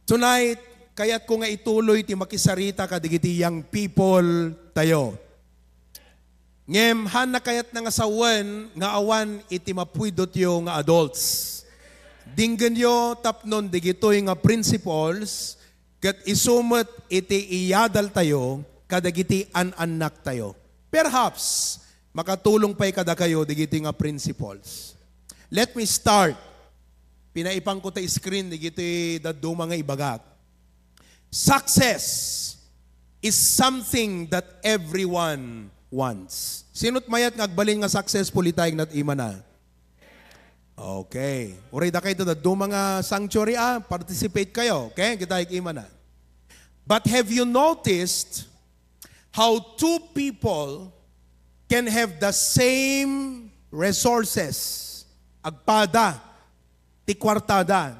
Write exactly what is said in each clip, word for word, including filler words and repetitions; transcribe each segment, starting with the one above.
Tonight, kayatko nga ituloy ti makisarita kadagiti young people tayo. Ngem, haanna kayatna nga sawen nga awan iti mappuydotyo nga adults. Dinggenyo tapnon digitoy nga principles ket isu met iti iyadaltayo kadagiti an-annaktayo. Perhaps, makatulong pay kadakayo digiti nga principles. Let me start. Pinaipangko ta screen digiti dadduma nga ibagak. Success is something that everyone wants. Sino't mayat nga agbalin nga successful ita, ignat imana? Okay. Uray dakay ita dadduma nga sanctuary, ah, participate kayo. Okay? Kita imana. But have you noticed how two people can have the same resources? Agpada ti kuartada,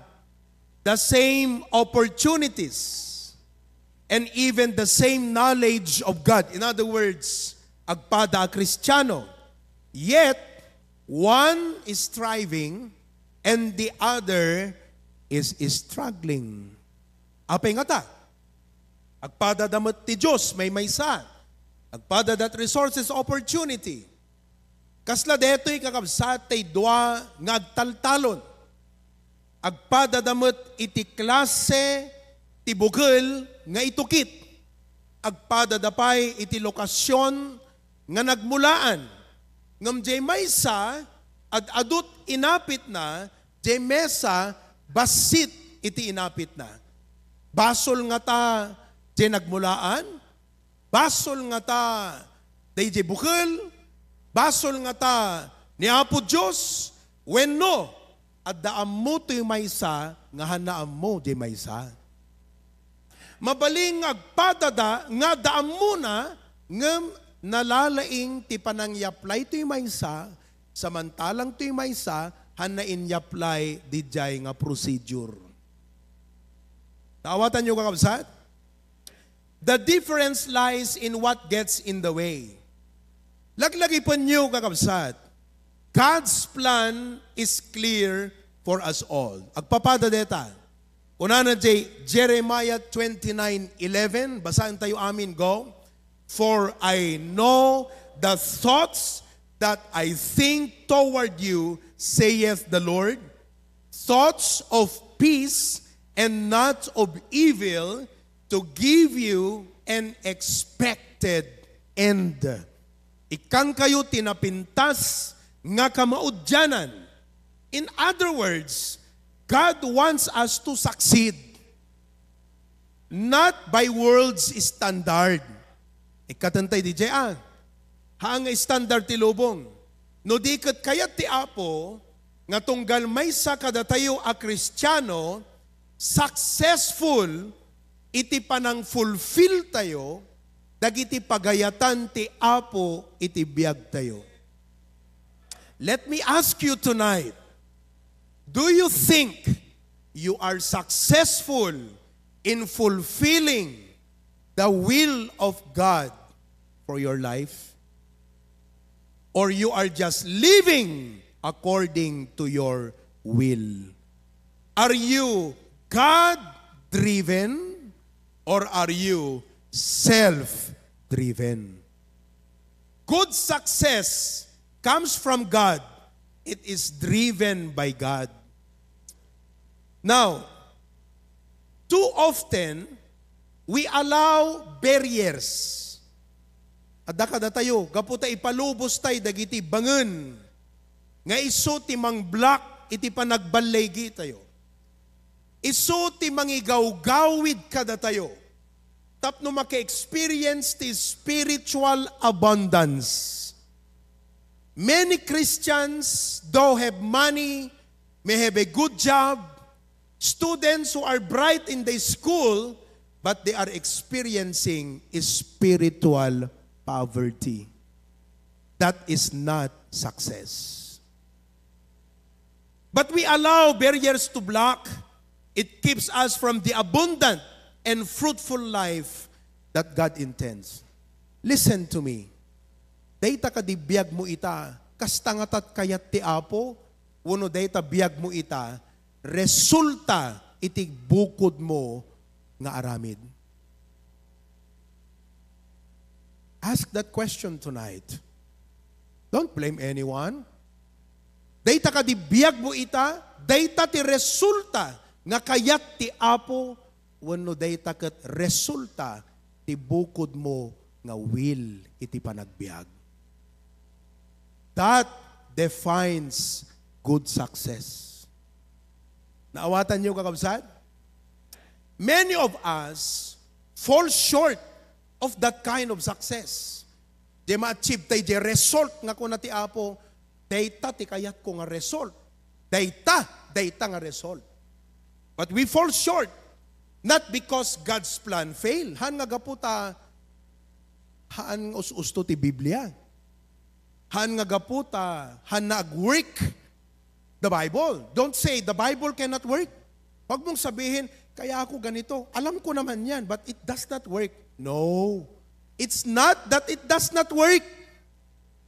the same opportunities, and even the same knowledge of God. In other words, agpada a Kristiano. Yet, one is thriving and the other is struggling. Apay ngata? Agpadada met ti Dios, maymaysa. Agpadada ti resources, opportunity. Kasla daytoy, kakabsat, tay dua nga agtaltalon. Agpadada met iti klase ti bukel nga itukit. Agpadada pay iti lokasyon nga nagmulaan. Ngem diay maysa, ad-adut inapitna, diay maysa, bassit iti inapitna. Basol ngata diay nagmulaan? Basol ngata daydiay bukel? Basol ngata ni Apo Dios? Wenno, adda ammo toy maysa nga haanna ammo diay maysa. Mabalin nga agpadada nga adda ammona, ngem nalalaing ti panangiapply toy maysa, samantalang toy maysa, haanna iniapply didiay nga procedure. Naawatanyo, kakabsat? The difference lies in what gets in the way. Laglagipenyo, kakabsat, God's plan is clear for us all. Agpapada deta. Kunana diay Jeremiah twenty-nine eleven, basaentayo amin, go. "For I know the thoughts that I think toward you, saith the Lord, thoughts of peace and not of evil, to give you an expected end." Ikkankayo ti napintas nga kamaudianan. In other words, God wants us to succeed, not by world's standard. Ikkaten tay didiay, ah. Haan nga standard ti lubong. No di ket kayat ti Apo nga tunggal maysa kadatayo a Kristiano, successful iti panangfulfilltayo dagiti pagayatan ti Apo iti biagtayo. Let me ask you tonight, do you think you are successful in fulfilling the will of God for your life? Or you are just living according to your will? Are you God-driven or are you self-driven? Good success comes from God. It is driven by God. Now, too often, we allow barriers. Adda kadatayo, gapu ta ipalubos tay dagiti bangen nga isu ti mangblock iti panagballigi tayo. Isu ti mangigawgawid kadatayo tapno maka-experience ti spiritual abundance. Many Christians, though have money, may have a good job, students who are bright in the school, but they are experiencing spiritual poverty. That is not success. But we allow barriers to block. It keeps us from the abundant and fruitful life that God intends. Listen to me. Dayta kadi biag mo ita, kasta ngata ti kayat ti Apo, wenno dayta biag mo ita, resulta iti bukodmo nga aramid? Ask that question tonight. Don't blame anyone. Dayta kadi biagmo ita, dayta ti resulta nga kayat ti Apo, wenno dayta ket resulta ti bukodmo nga will iti panagbiag. That defines good success. Naawatanyo, kakabsat? Many of us fall short of that kind of success. Di ma-achieve tayo, di result nga kuna ti Apo, dayta ti kayatko nga result. Dayta, dayta nga result. But we fall short, not because God's plan fail. Han nga gapu ta, han us-usto ti Biblia. Han nga gapu ta, han na ag-work the Bible. Don't say, "The Bible cannot work." Huwag mong sabihin, "Kaya ako ganito. Alam ko naman yan, but it does not work." No. It's not that it does not work,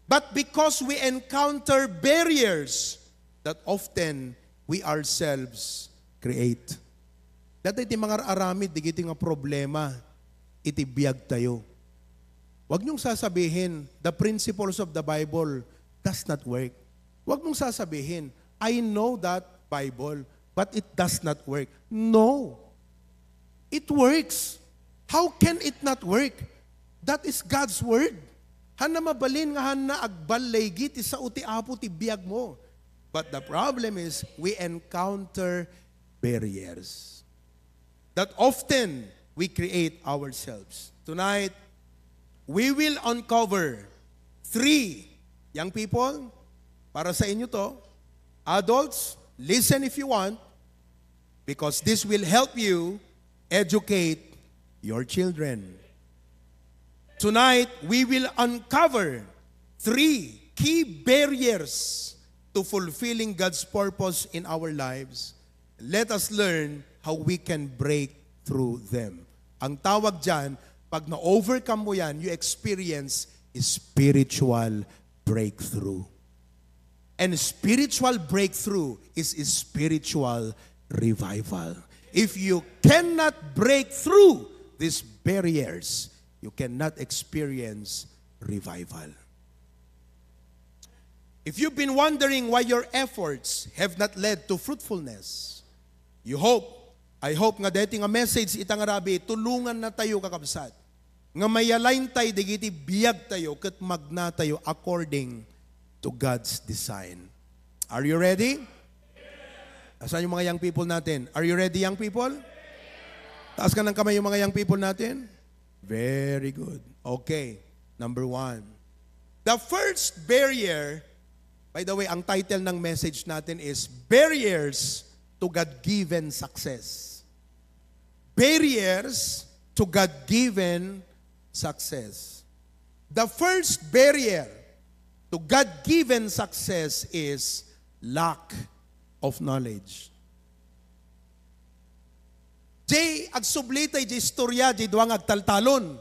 but because we encounter barriers that often we ourselves create. Dayta iti mangar-aramid dagiti nga problema iti biag tayo. Huwag niyong sasabihin, "The principles of the Bible does not work." Huwag mong sasabihin, "I know that Bible, but it does not work." No. It works. How can it not work? That is God's word. Han na mabalin nga han na agballigi ti sao ti Apo ti biag mo. But the problem is, we encounter barriers that often we create ourselves. Tonight, we will uncover three, young people, para sa inyo to. Adults, listen if you want, because this will help you educate your children. Tonight, we will uncover three key barriers to fulfilling God's purpose in our lives. Let us learn how we can break through them. Ang tawag dyan, pag na-overcome mo yan, you experience spiritual breakthrough. And spiritual breakthrough is spiritual revival. If you cannot break through these barriers, you cannot experience revival. If you've been wondering why your efforts have not led to fruitfulness, you hope, I hope nga daytoy nga message ita nga rabii, tulonganna tayo, kakabsat, nga ma-align tayo dagiti biag tayo ket magna tayo according to God's design. Are you ready? Asan yung mga young people natin? Are you ready, young people? Taas ka ng kamay yung mga young people natin. Very good. Okay. Number one. The first barrier, by the way, ang title ng message natin is Barriers to God-Given Success. Barriers to God-Given Success. The first barrier to God-Given Success is lack of knowledge. Jay, agsubli tay jay istorya, jay dua nga agtaltalon.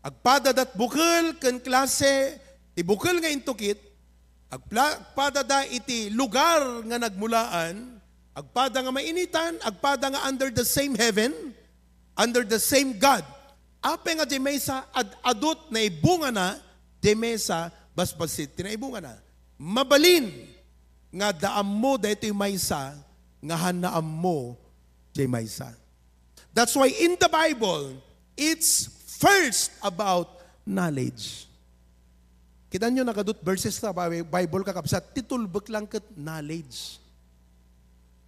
Agpadadat bukel ken klase ti bukel nga intukit, agpla-, agpadada iti lugar nga nagmulaan, agpada nga mainitan, agpada nga under the same heaven, under the same God. Apay nga jay maysa ad-adut naibungana, jay maysa basbasit ti naibungana. Mabalin nga adda ammo daytoy maysa nga han naammo jay maysa. That's why in the Bible, it's first about knowledge. Kita nyo, nagadut verses ta Bi-, Bible, kakabsat, ti tulbek lang ket knowledge.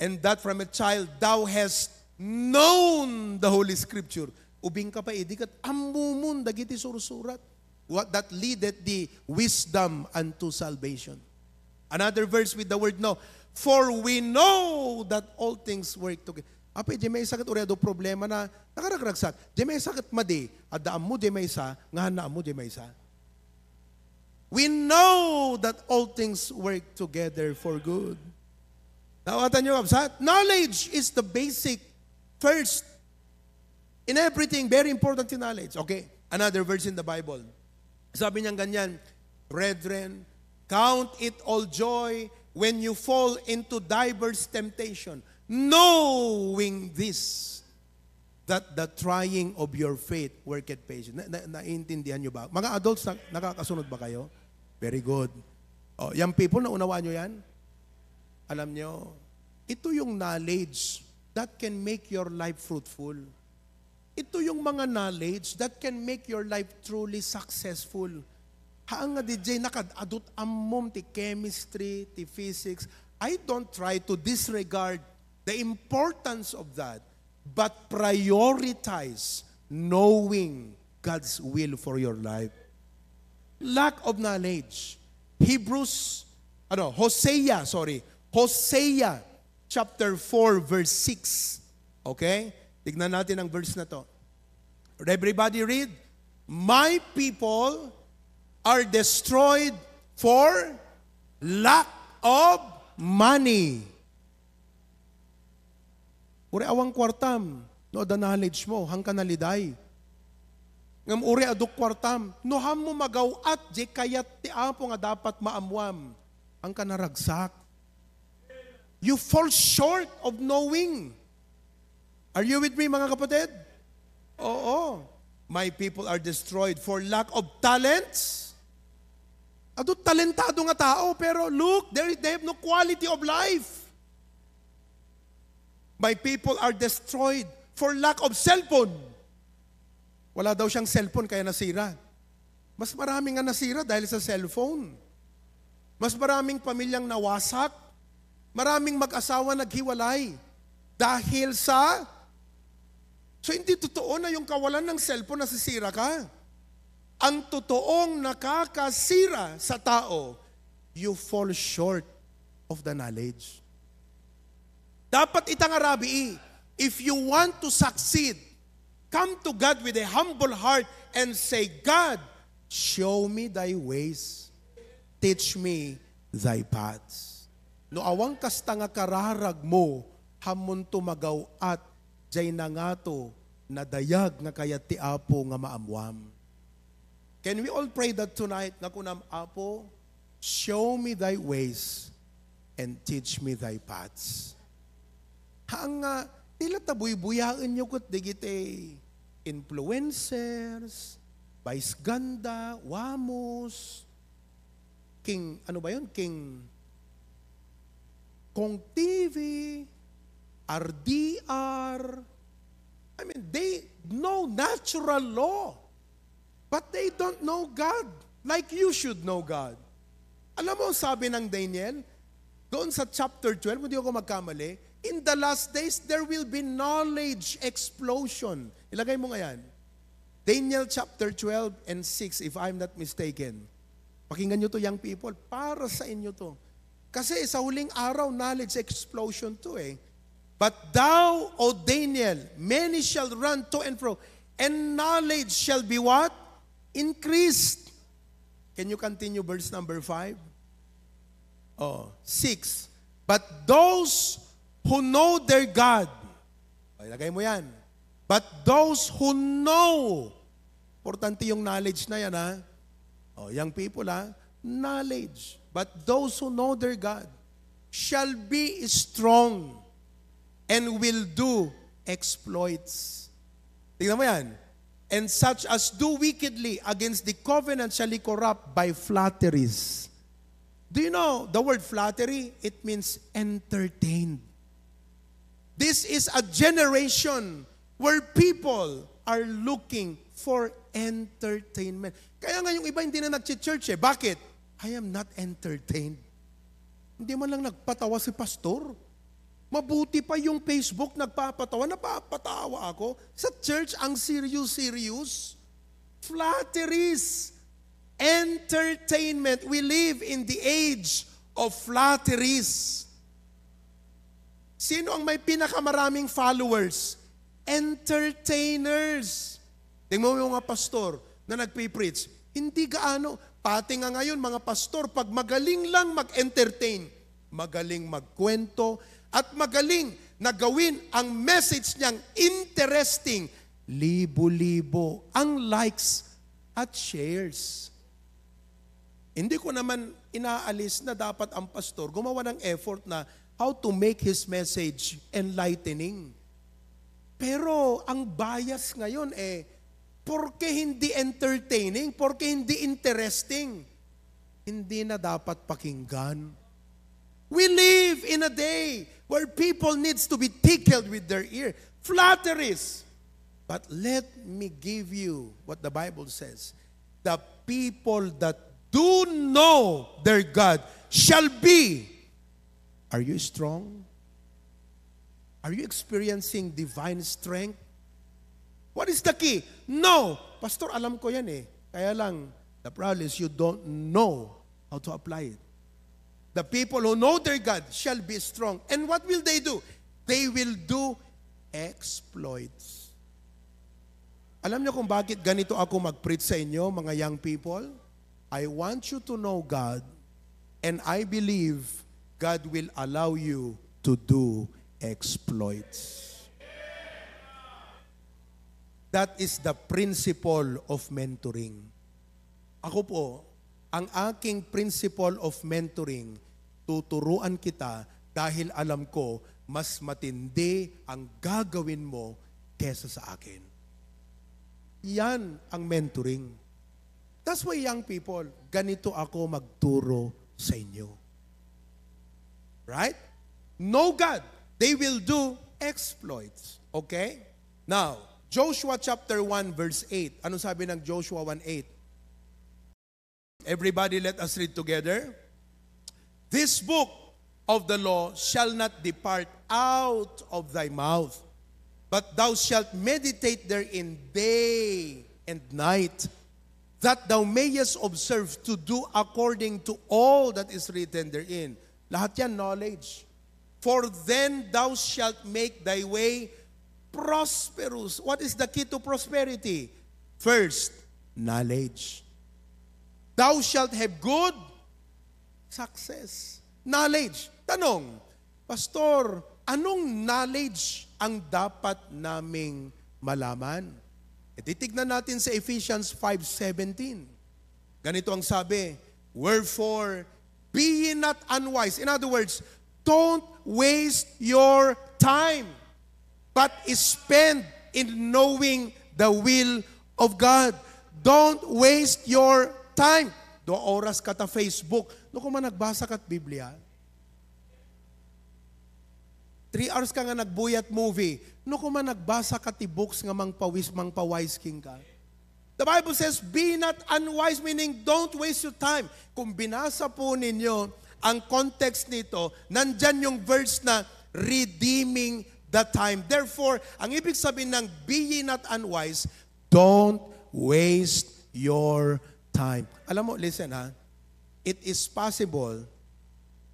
And that from a child thou hast known the Holy Scripture. Ubing ka pa idi ket ammomon dagiti sursurat. What that leadeth the wisdom unto salvation. Another verse with the word know. For we know that all things work together. Apay, jay maysa ket uray adu problemana, nakaragsak. Jay maysa ket madi, adda ammo jay maysa, nga han naammo jay maysa. We know that all things work together for good. Naawatan nyo, kabsat? Knowledge is the basic first in everything. Very important ti knowledge. Okay, another verse in the Bible. Sabi niya ganyan, "Brethren, count it all joy when you fall into diverse temptation." Knowing this, that the trying of your faith worketh patience. Na, na, naiintindihan nyo ba? Mga adults, na, nakakasunod ba kayo? Very good. Oh, young people, naunawaan nyo yan? Alam nyo, ito yung knowledge that can make your life fruitful. Ito yung mga knowledge that can make your life truly successful. Haan nga D J, nakad-adut ammom ti chemistry, ti physics. I don't try to disregard the importance of that, but prioritize knowing God's will for your life. Lack of knowledge. Hebrews, ano, Hosea, sorry. Hosea chapter four, verse six. Okay? Tignan natin ang verse na to. Everybody read, "My people are destroyed for lack of money." Uray awan kuartam, no adda knowledge mo, haan ka naliday. Ngem uray adu kuartam, no haanmo magaw-at, diay kayat ti Apo nga dapat maammuam, haan ka naragsak. You fall short of knowing. Are you with me, mga kapatid? Oo. "My people are destroyed for lack of talents." Adu talentado nga tao, pero look, they, they have no quality of life. "My people are destroyed for lack of cellphone." Wala daw siyang cellphone, kaya nasira. Mas maraming nga nasira dahil sa cellphone. Mas maraming pamilyang nawasak. Maraming mag-asawa naghiwalay. Dahil sa... So, hindi totoo na yung kawalan ng cellphone, nasisira ka. Ang totoong nakakasira sa tao, you fall short of the knowledge. Dapat ita nga rabii, if you want to succeed, come to God with a humble heart and say, "God, show me thy ways. Teach me thy paths." No awan kasta nga kararag mo, haanmonto magaw-at, diay na ngato nadayag nga kayat ti Apo nga maammuam. Can we all pray that tonight? Nga kunam, "Apo, show me thy ways and teach me thy paths." Haan nga, dila ta buybuyaenyo ket dagiti influencers, Vice Ganda, Wamos, King, ano ba yun? King, Kong T V, R D R. I mean, they know natural law. But they don't know God like you should know God. Alam mo, sabi ng Daniel, doon sa chapter twelve, kung di ako magkamali, "In the last days, there will be knowledge explosion." Ilagay mo nga yan. Daniel chapter twelve and six, if I'm not mistaken. Pakinggan nyo to, young people. Para sa inyo to. Kasi sa huling araw, knowledge explosion to eh. "But thou, O Daniel, many shall run to and fro, and knowledge shall be what? Increased." Can you continue verse number five? Oh, six. "But those who know their God," o, ilagay mo yan. "But those who know," importante yung knowledge na yan, ha? Oh, young people, ha? Knowledge. "But those who know their God shall be strong and will do exploits." Tingnan mo yan. "And such as do wickedly against the covenant shall be corrupt by flatteries." Do you know the word flattery? It means entertained. This is a generation where people are looking for entertainment. Kaya nga yung iba hindi na nagchi-church eh. Bakit? "I am not entertained." Hindi man lang nagpatawa si pastor. Mabuti pa yung Facebook nagpapatawa, napapatawa ako. Sa church, ang serious-serious. Flatteries. Entertainment. We live in the age of flatteries. Sino ang may pinakamaraming followers? Entertainers. Tingnan mo yung mga pastor na nagpipreach. Hindi gaano. Pati nga ngayon, mga pastor, pag magaling lang mag-entertain, magaling magkwento, at magaling na gawin ang message niyang interesting, libo-libo ang likes at shares. Hindi ko naman inaalis na dapat ang pastor gumawa ng effort na how to make his message enlightening. Pero ang bias ngayon eh, porke hindi entertaining, porke hindi interesting, hindi na dapat pakinggan. We live in a day where people needs to be tickled with their ear. Flatteries. But let me give you what the Bible says. The people that do know their God shall be. Are you strong? Are you experiencing divine strength? What is the key? No. Pastor, alam ko yan eh. Kaya lang, the problem is you don't know how to apply it. The people who know their God shall be strong. And what will they do? They will do exploits. Alam niyo kung bakit ganito ako mag-preach sa inyo, mga young people? I want you to know God, and I believe God will allow you to do exploits. That is the principle of mentoring. Ako po, ang aking principle of mentoring, tuturuan kita dahil alam ko mas matindi ang gagawin mo kesa sa akin. Yan ang mentoring. That's why, young people, ganito ako magturo sa inyo. Right? Know God, they will do exploits. Okay? Now, Joshua chapter one verse eight. Ano sabi ng Joshua one eight? Everybody, let us read together. This book of the law shall not depart out of thy mouth, but thou shalt meditate therein day and night, that thou mayest observe to do according to all that is written therein. Lahat yan, knowledge. For then thou shalt make thy way prosperous. What is the key to prosperity? First, knowledge. Thou shalt have good success. Knowledge. Tanong, Pastor, anong knowledge ang dapat naming malaman? E, titignan natin sa Ephesians five seventeen. Ganito ang sabi, "Wherefore, be ye not unwise." In other words, don't waste your time, but spend in knowing the will of God. Don't waste your time. Dua oras ka ta Facebook. No, kung man nagbasa kat Biblia, three hours ka nga nagbuyat movie. No, kung man nagbasa ka ti books nga mangpawis, mangpawise kenka. The Bible says, "Be not unwise," meaning don't waste your time. Kung binasa po ninyo ang context nito, nandyan yung verse na redeeming the time. Therefore, ang ibig sabihin ng "Be ye not unwise," don't waste your time. Alam mo, listen ha, it is possible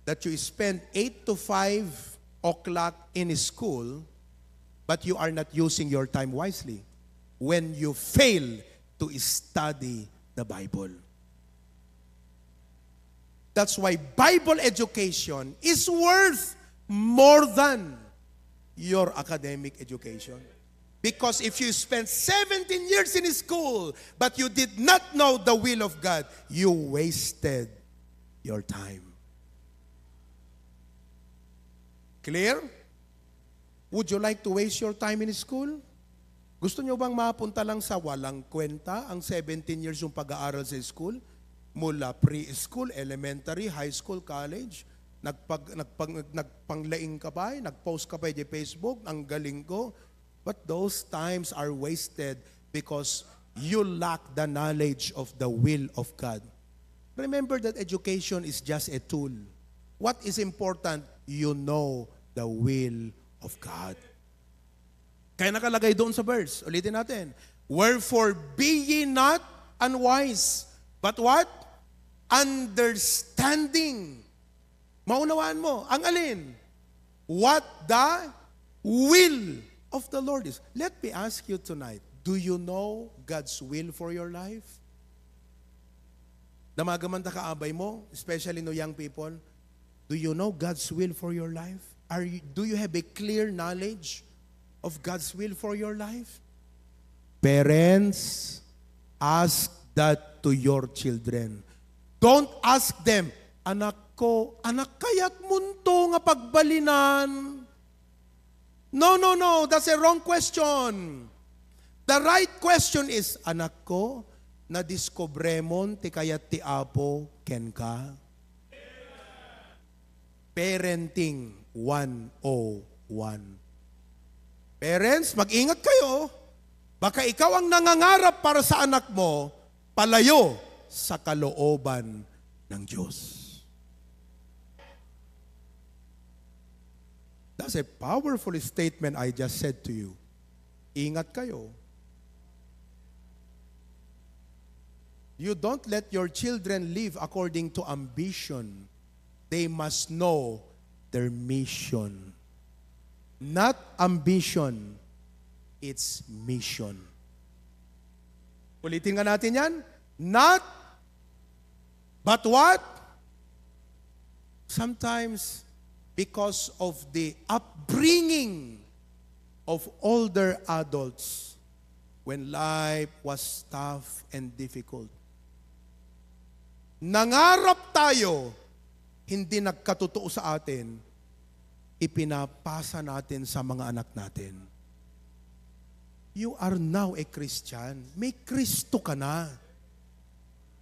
that you spend eight to five o'clock in school, but you are not using your time wisely when you fail to study the Bible. That's why Bible education is worth more than your academic education. Because if you spent seventeen years in school, but you did not know the will of God, you wasted your time. Clear? Would you like to waste your time in school? Gusto nyo bang mapunta lang sa walang kwenta ang seventeen years yung pag-aaral sa school? Mula preschool, elementary, high school, college, nagpag, nagpag, nagpanglaing ka pa, eh, nag-post ka pa di Facebook, "Ang galing ko." But those times are wasted because you lack the knowledge of the will of God. Remember that education is just a tool. What is important, you know the will of God. Kaya nakalagay doon sa verse. Ulitin natin. "Wherefore be ye not unwise, but what? Understanding." Maunawaan mo. Ang alin? What the will of the Lord is. Let me ask you tonight, do you know God's will for your life? Damaga man ta kaabay mo, especially no young people, do you know God's will for your life? Are you, do you have a clear knowledge of God's will for your life? Parents, ask that to your children. Don't ask them, Anakko, anak kayatmonto nga pagbalinan? No, no, no. That's a wrong question. The right question is, anakko, nadiskubremon ti kayat ti Apo kenka? Parenting one oh one. Parents, mag-ingat kayo. Baka ikaw ang nangangarap para sa anak mo, palayo sa kalooban ng Diyos. That's a powerful statement I just said to you. Ingat kayo. You don't let your children live according to ambition. They must know their mission. Not ambition, it's mission. Ulitin nga natin yan. Not, but what? Sometimes, because of the upbringing of older adults, when life was tough and difficult, nangarap tayo, hindi nagkatotoo sa atin, ipinapasa natin sa mga anak natin. You are now a Christian. May Kristo ka na.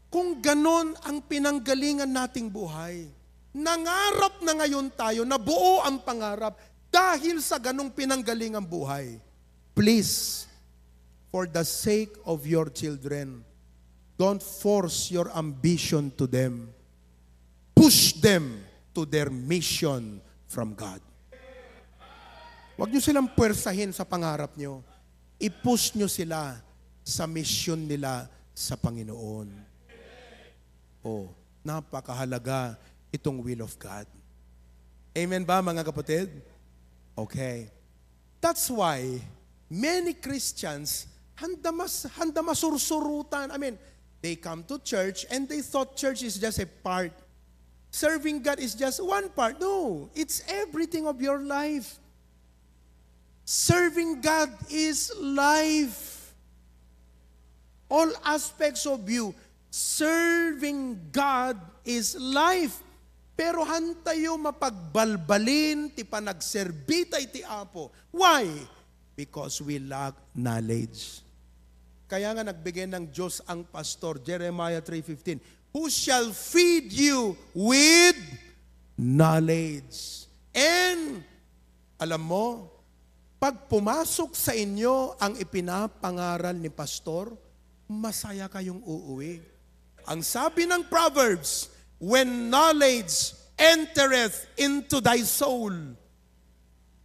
Kung ganon ang pinanggalingan nating buhay, nangarap na ngayon tayo, nabuo ang pangarap dahil sa ganong pinanggalingang buhay. Please, for the sake of your children, don't force your ambition to them. Push them to their mission from God. Huwag niyo silang puwersahin sa pangarap niyo. I-push niyo sila sa mission nila sa Panginoon. Oh, napakahalaga itong will of God. Amen ba, mga kapatid? Okay. That's why many Christians handa mas-, handa masursurutan. I mean, they come to church and they thought church is just a part. Serving God is just one part. No, it's everything of your life. Serving God is life. All aspects of you, serving God is life. Pero hantayo mapagbalbalin ti panagserbita iti Apo. Why? Because we lack knowledge. Kaya nga nagbigay ng Diyos ang pastor, Jeremiah three fifteen, "Who shall feed you with knowledge?" And alam mo, pag pumasok sa inyo ang ipinapangaral ni pastor, masaya kayong uuwi. Ang sabi ng Proverbs, "When knowledge entereth into thy soul,"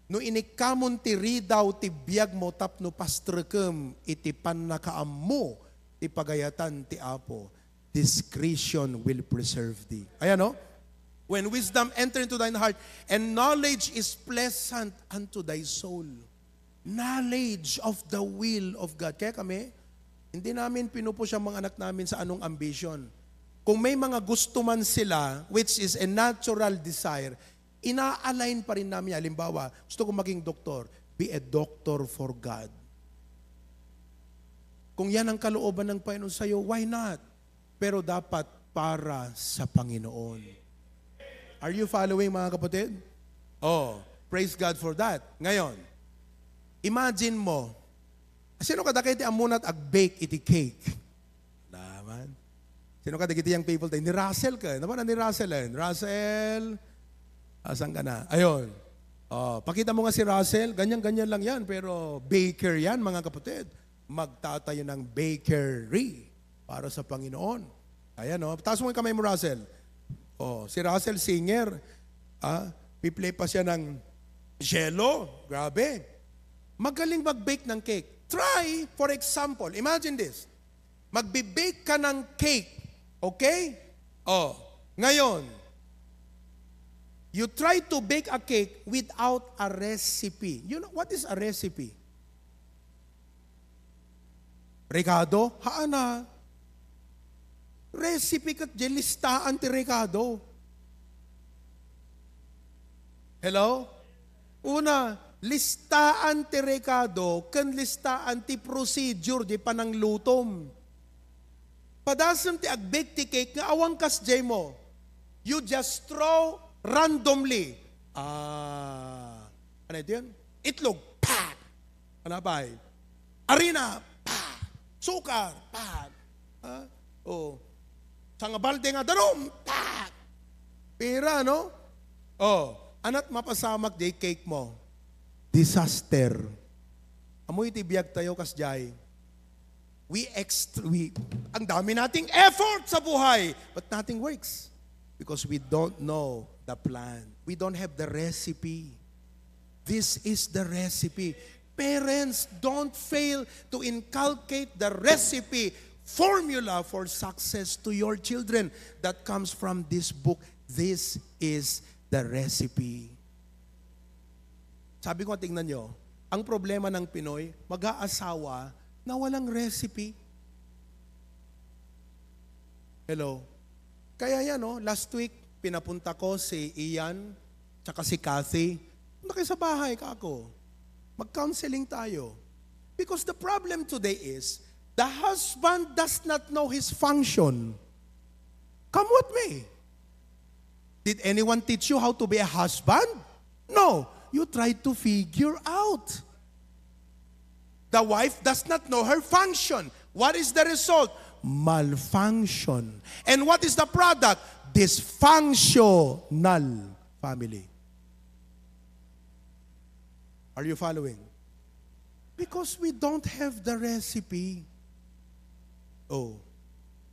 no inikkamon ti ridaw ti biag mo tapno pastrekem iti pannakaammo ti pagayatan ti Apo, discretion will preserve thee. Ayan, no? "When wisdom enter into thine heart, and knowledge is pleasant unto thy soul." Knowledge of the will of God. Kaya kami, hindi namin pinupush ang mga anak namin sa anong ambition. Kung may mga gusto man sila, which is a natural desire, ina-align pa rin namin. Halimbawa, gusto ko maging doktor, be a doctor for God. Kung yan ang kalooban ng Panginoon sa'yo, why not? Pero dapat para sa Panginoon. Are you following, mga kapatid? Oh, praise God for that. Ngayon, imagine mo, sino kadagiti ammo nga ag-bake iti cake? Naman. Sino kadagiti young people tayo? Ni Russell ka. Naman ni Russell, eh. Russell, asan ka na? Ayun. Oh, pakita mo nga si Russell, ganyan-ganyan lang yan, pero baker yan, mga kapatid. Magtatayo ng bakery para sa Panginoon. Ayan, oh. Taas mo yung kamay mo, Russell. Oh, si Russell, singer. Ah, pi-play pa siya ng cello. Grabe. Magaling mag-bake ng cake. Try, for example, imagine this. Magbe-bake ka ng cake. Okay? Oh, ngayon, you try to bake a cake without a recipe. You know, what is a recipe? Rekado? Haana. Recipe ket diay listaan ti rekado. Hello? Una, listaan ti rekado ken listaan ti procedure diay pananglutom. Padasem ti ag-bake ti cake nga awan kasdiay mo. You just throw randomly. Ah, ano ito yun? Itlog. Pak! Ano pa eh? Arina. Pak! Sukar. Pak! Ha? Oh. Sangabalde nga danum. Pak! Pira, no? Oh. Anat mapasamak di cake mo. Disaster. Amoy iti biag tayo, kasjay. We ext-, we, ang dami nating effort sa buhay, but nothing works because we don't know the plan. We don't have the recipe. This is the recipe. Parents, don't fail to inculcate the recipe formula for success to your children that comes from this book. This is the recipe. Sabi ko, tingnan nyo, ang problema ng Pinoy, mag-aasawa na walang recipe. Hello? Kaya yan, no? Last week, pinapunta ko si Ian, tsaka si Kathy. Punta kayo sa bahay, kako. Mag-counseling tayo. Because the problem today is, the husband does not know his function. Come with me. Did anyone teach you how to be a husband? No. You try to figure out. The wife does not know her function. What is the result? Malfunction. And what is the product? Dysfunctional family. Are you following? Because we don't have the recipe. Oh.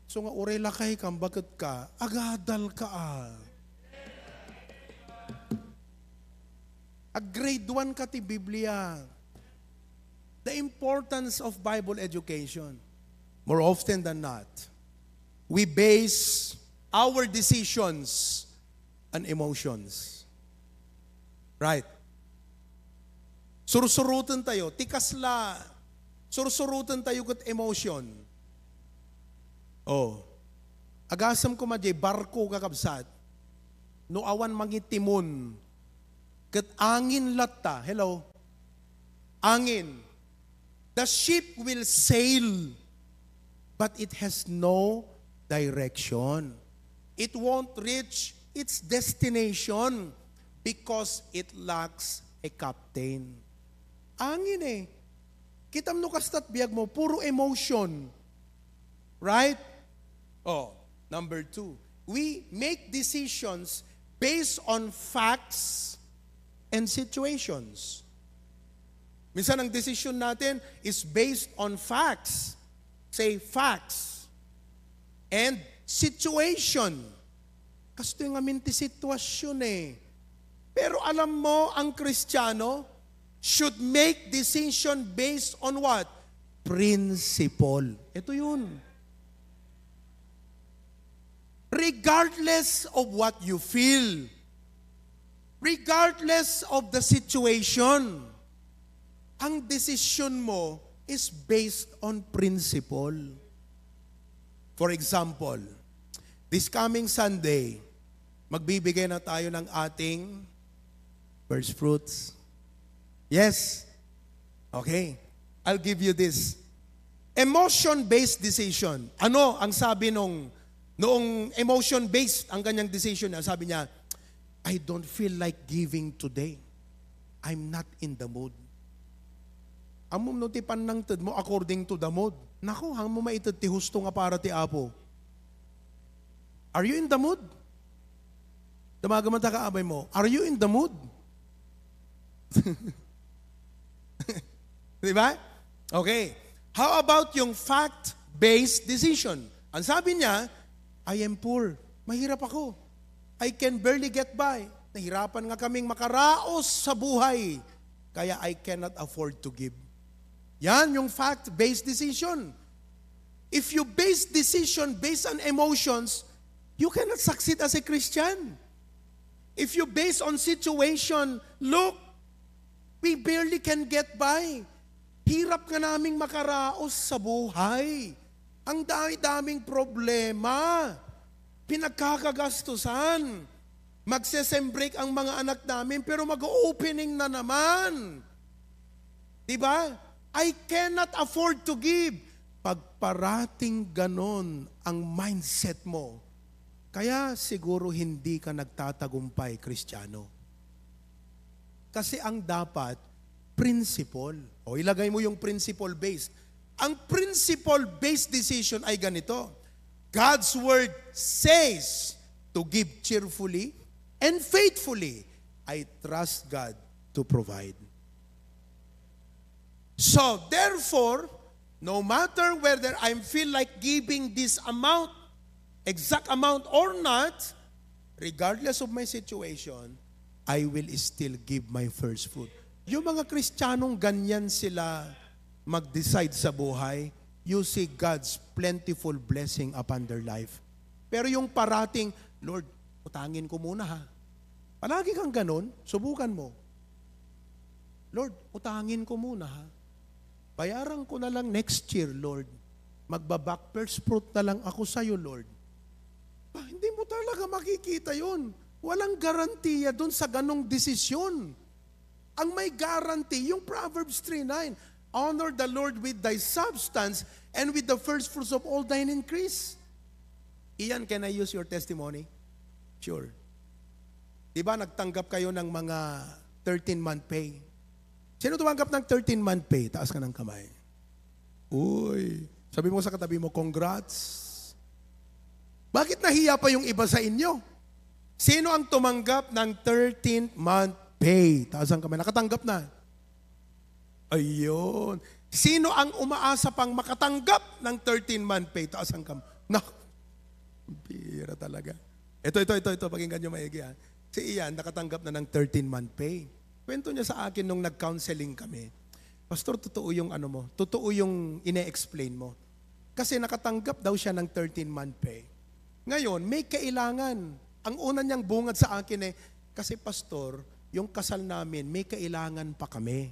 So nga, uray lakay ka, baket ka, agadal ka, ah. Ag grade one ka ti Biblia. The importance of Bible education. More often than not, we base our decisions on emotions. Right? Sursuroten tayo. Ti kasla, sursuroten tayo ket emotion. Oh. Agasem koma diay barko, kakabsat. No awan mangitimon, ket angin latta. Hello? Angin. The ship will sail, but it has no direction. It won't reach its destination because it lacks a captain. Angin eh. Kitam no kasta't biag mo, puro emotion. Right? Oh, number two, we make decisions based on facts and situations. Minsan ang decision natin is based on facts. Say, facts. And situation. Kastoy ngamin ti sitwasyon eh. Pero alam mo, ang Kristiyano should make decision based on what? Principle. Ito yun. Regardless of what you feel, regardless of the situation, ang desisyon mo is based on principle. For example, this coming Sunday, magbibigay na tayo ng ating first fruits. Yes. Okay. I'll give you this. Emotion-based decision. Ano ang sabi nung, noong emotion-based ang kanyang decision niya? Sabi niya, "I don't feel like giving today. I'm not in the mood." Ammom no ti pannangted mo according to the mood. Nako, haan mo maited ti husto nga para ti Apo. Are you in the mood? Damagan mo ta kaabay mo, "Are you in the mood?" Di ba? Okay. How about yung fact-based decision? Ang sabi niya, "I am poor. Mahirap ako. I can barely get by. Nahirapan nga kaming makaraos sa buhay. Kaya I cannot afford to give." Yan yung fact-based decision. If you base decision based on emotions, you cannot succeed as a Christian. If you base on situation, look, we barely can get by. Hirap nga naming makaraos sa buhay. Ang dami-daming problema. Pinagkakagastusan. Magse-sem break ang mga anak namin, pero mag-opening na naman. Di ba? "I cannot afford to give." Pag parating ganon ang mindset mo, Kaya siguro hindi ka nagtatagumpay, Kristiyano. Kasi ang dapat, principle. O, ilagay mo yung principle-based. Ang principle-based decision ay ganito, "God's word says to give cheerfully and faithfully. I trust God to provide." So, therefore, no matter whether I feel like giving this amount, exact amount or not, regardless of my situation, I will still give my first fruit. Yung mga Kristiyanong ganyan sila mag-decide sa buhay, you see God's plentiful blessing upon their life. Pero yung parating, "Lord, utangin ko muna ha." Palagi kang ganun, subukan mo. "Lord, utangin ko muna ha. Bayaran ko na lang next year, Lord. Magba-back first fruit na lang ako sa'yo, Lord." Ah, hindi mo talaga makikita yun. Walang garantiya dun sa ganong desisyon. Ang may guarantee, yung Proverbs three nine, "Honor the Lord with thy substance and with the first fruits of all thine increase." Ian, can I use your testimony? Sure. Di ba nagtanggap kayo ng mga thirteen-month pay? Sino tumanggap ng thirteen-month pay? Taas ka ng kamay. Uy, sabi mo sa katabi mo, "Congrats." Bakit nahiya pa yung iba sa inyo? Sino ang tumanggap ng thirteenth month pay? Taas ang kamay. Nakatanggap na. Ayun. Sino ang umaasa pang makatanggap ng thirteen-month pay? Taas ang kamay. Nak, bira talaga. Ito, ito, ito, ito. Pakinggan nyo maigi, ha. Si Ian, nakatanggap na ng thirteen-month pay. Kwento niya sa akin nung nag-counseling kami, "Pastor, totoo yung ano mo, totoo yung ine-explain mo." Kasi nakatanggap daw siya ng thirteen-month pay. Ngayon, may kailangan. Ang una niyang bungad sa akin eh, "Kasi, Pastor, yung kasal namin, may kailangan pa kami."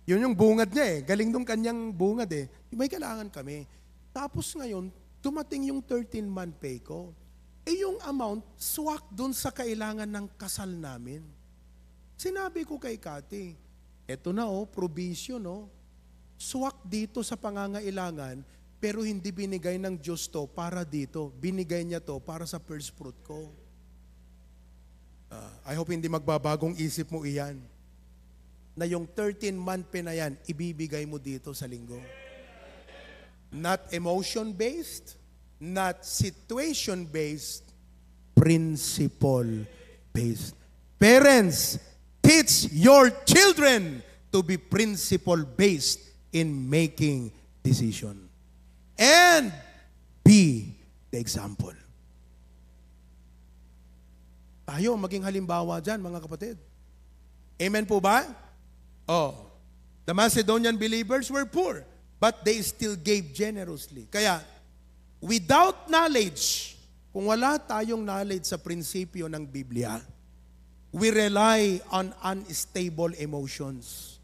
Yun yung bungad niya eh. Galing nung kanyang bungad eh. "May kailangan kami." Tapos ngayon, dumating yung thirteen-month pay ko. Eh, yung amount, swak dun sa kailangan ng kasal namin. Sinabi ko kay Kathy, "Eto na oh, provision oh. Swak dito sa pangangailangan, pero hindi binigay ng Diyos to para dito. Binigay niya to para sa first fruit ko." Ah, I hope hindi magbabagong isip mo iyan. Na yung thirteen-month pay na yan, ibibigay mo dito sa linggo. Not emotion-based, not situation-based, principle-based. Parents, teach your children to be principle-based in making decision. And be the example. Tayo, maging halimbawa dyan, mga kapatid. Amen po ba? Oh, the Macedonian believers were poor, but they still gave generously. Kaya, without knowledge, kung wala tayong knowledge sa prinsipyo ng Biblia, we rely on unstable emotions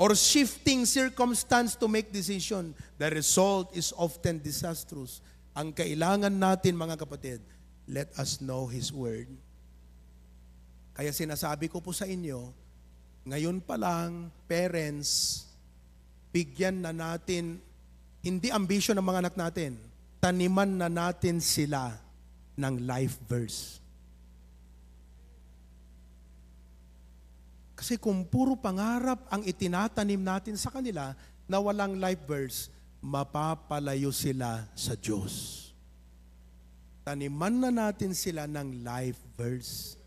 or shifting circumstance to make decision. The result is often disastrous. Ang kailangan natin, mga kapatid, let us know His Word. Kaya sinasabi ko po sa inyo, ngayon pa lang, parents, bigyan na natin, hindi ambisyon ng mga anak natin, taniman na natin sila ng life verse. Kasi kung puro pangarap ang itinatanim natin sa kanila na walang life verse, mapapalayo sila sa Diyos. Taniman na natin sila ng life verse.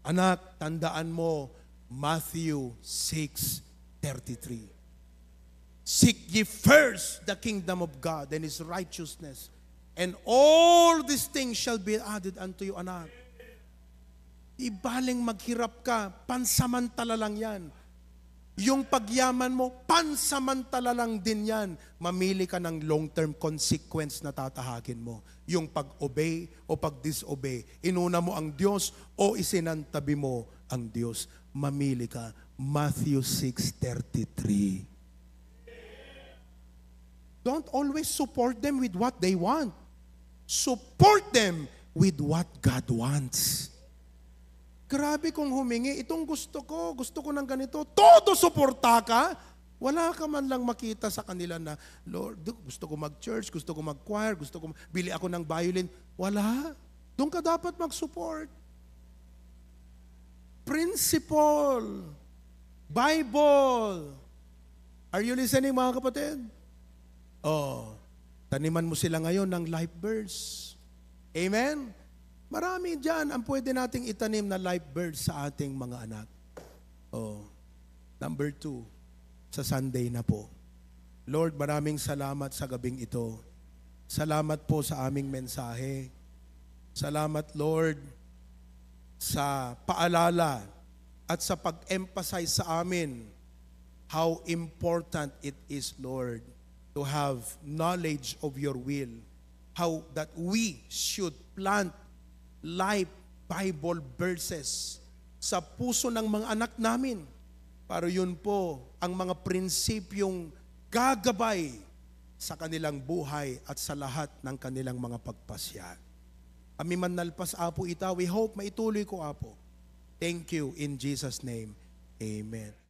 Anak, tandaan mo, Matthew six thirty-three. "Seek ye first the kingdom of God and His righteousness, and all these things shall be added unto you," anak. Ibaling maghirap ka, pansamantala lang yan. Yung pagyaman mo, pansamantala lang din yan. Mamili ka ng long-term consequence na tatahakin mo. Yung pag-obey o pag-disobey. Inuna mo ang Diyos o isinantabi mo ang Diyos. Mamili ka. Matthew six thirty-three. Don't always support them with what they want. Support them with what God wants. Grabe kung humingi, "Itong gusto ko, gusto ko ng ganito." Todo suporta ka. Wala ka man lang makita sa kanila na, "Lord, gusto ko mag-church, gusto ko mag-choir, gusto ko, bili ako ng violin." Wala. Doon ka dapat mag-support. Principle. Bible. Are you listening, mga kapatid? Oh, taniman mo sila ngayon ng life verse. Amen? Marami dyan ang pwede nating itanim na life verse sa ating mga anak. Oh, number two, sa Sunday na po. Lord, maraming salamat sa gabing ito. Salamat po sa aming mensahe. Salamat, Lord, sa paalala at sa pag-emphasize sa amin how important it is, Lord, to have knowledge of your will. How that we should plant life Bible verses sa puso ng mga anak namin. Para yun po ang mga prinsipyong gagabay sa kanilang buhay at sa lahat ng kanilang mga pagpasya. Kami man nalpas, Apo, ita, we hope maituloy ko, Apo. Thank you in Jesus' name. Amen.